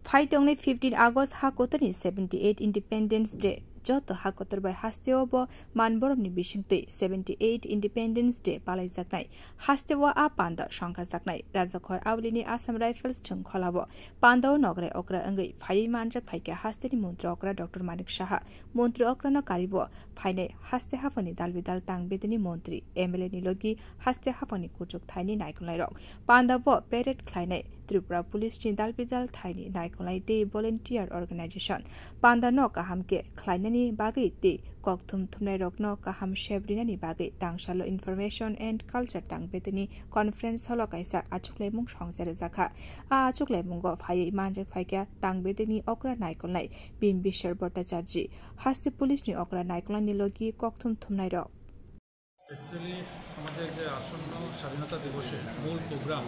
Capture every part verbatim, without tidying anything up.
Phai tongnai fifteen August ha kotorni seventy eight Independence Day. Joto ha kotor bai hasteo bo man boromni bisingtwi seventy eight Independence Day palaijaknai. Hasteo a panda songkhajaknai. Rajakhor Aulini Assam Rifles thwngkholao pandao nograi okra wngwi phaiwi manjak phaikha hasteni montri okra Doctor Manik Saha. Montri okrano karibo phainai haste haphangni dalbidal tang bedeni montri, M L A ni logi haste haphangni kuchuk thaini naikolnairok. Pandao parade khlainai Tripura Police ni dalbidal thaini naikolnai tei volunteer organization. Pandano kaham khe khlainani bagwi tei kokthum thumnairokno kaham sep rinani bagwi tangsalo Information and Culture tang bedeni conference hall o kaisa achuklaimung songcha rwjakha. A achuklaimungo phaiwi manjak phaikha tang bedeni okra naikolnai Bimbisar Bhattacharjee. Haste police ni okra naikolnani logi kokthum thumnairok. Actually, আমাদের যে আসন্ন স্বাধীনতা দিবসের মূল প্রোগ্রাম,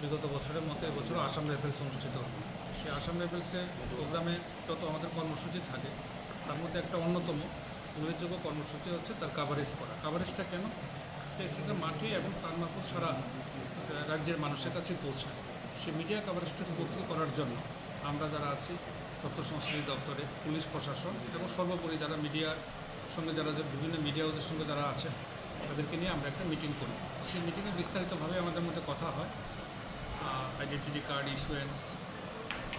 বিগত বছরের মতো এবছরও আসাম রাইফেলস অনুষ্ঠিত হবে। সেই আসাম রাইফেলসের প্রোগ্রামে যত আমাদের কর্মসূচি থাকে, তার মধ্যে একটা অন্যতম উল্লেখযোগ্য কর্মসূচি হচ্ছে তার কাভারেজ করা। কাভারেজটা কেন? যে সেটা মাঠে এবং তার মারফত সারা, আহ, রাজ্যের মানুষের কাছে পৌঁছায়। সেই মিডিয়া কাভারেজটা স্মুথলি করার জন্য আমরা যারা আছি তথ্য সংস্কৃতি দপ্তরে, পুলিশ প্রশাসন এবং সর্বোপরি যারা মিডিয়ার সঙ্গে যারা যে বিভিন্ন মিডিয়া হাউসের সঙ্গে যারা আছেন, তাদেরকে নিয়ে আমরা একটা মিটিং করি। তো সেই মিটিংয়ে বিস্তারিতভাবে আমাদের মধ্যে কথা হয়, আইডেন্টিটি কার্ড ইস্যুয়েন্স,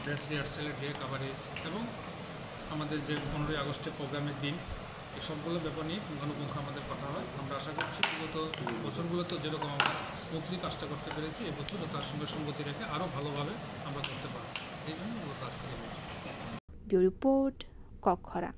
ড্রেস রিহার্সেলের ডে কাভারেজ এবং আমাদের যে পনেরোই আগস্টের প্রোগ্রামের দিন, এই সবগুলো ব্যাপার নিয়ে পুঙ্খানুপুঙ্খ আমাদের কথা হয়। আমরা আশা করছি বিগত বছরগুলোতে যেরকম আমরা স্মুথলি কাজটা করতে পেরেছি, এবছরও তার সঙ্গে সঙ্গতি রেখে আরও ভালোভাবে আমরা করতে পারব। এই জন্য মূলত আজকের এই মিটিং। Bureau Report, Kokkhorang.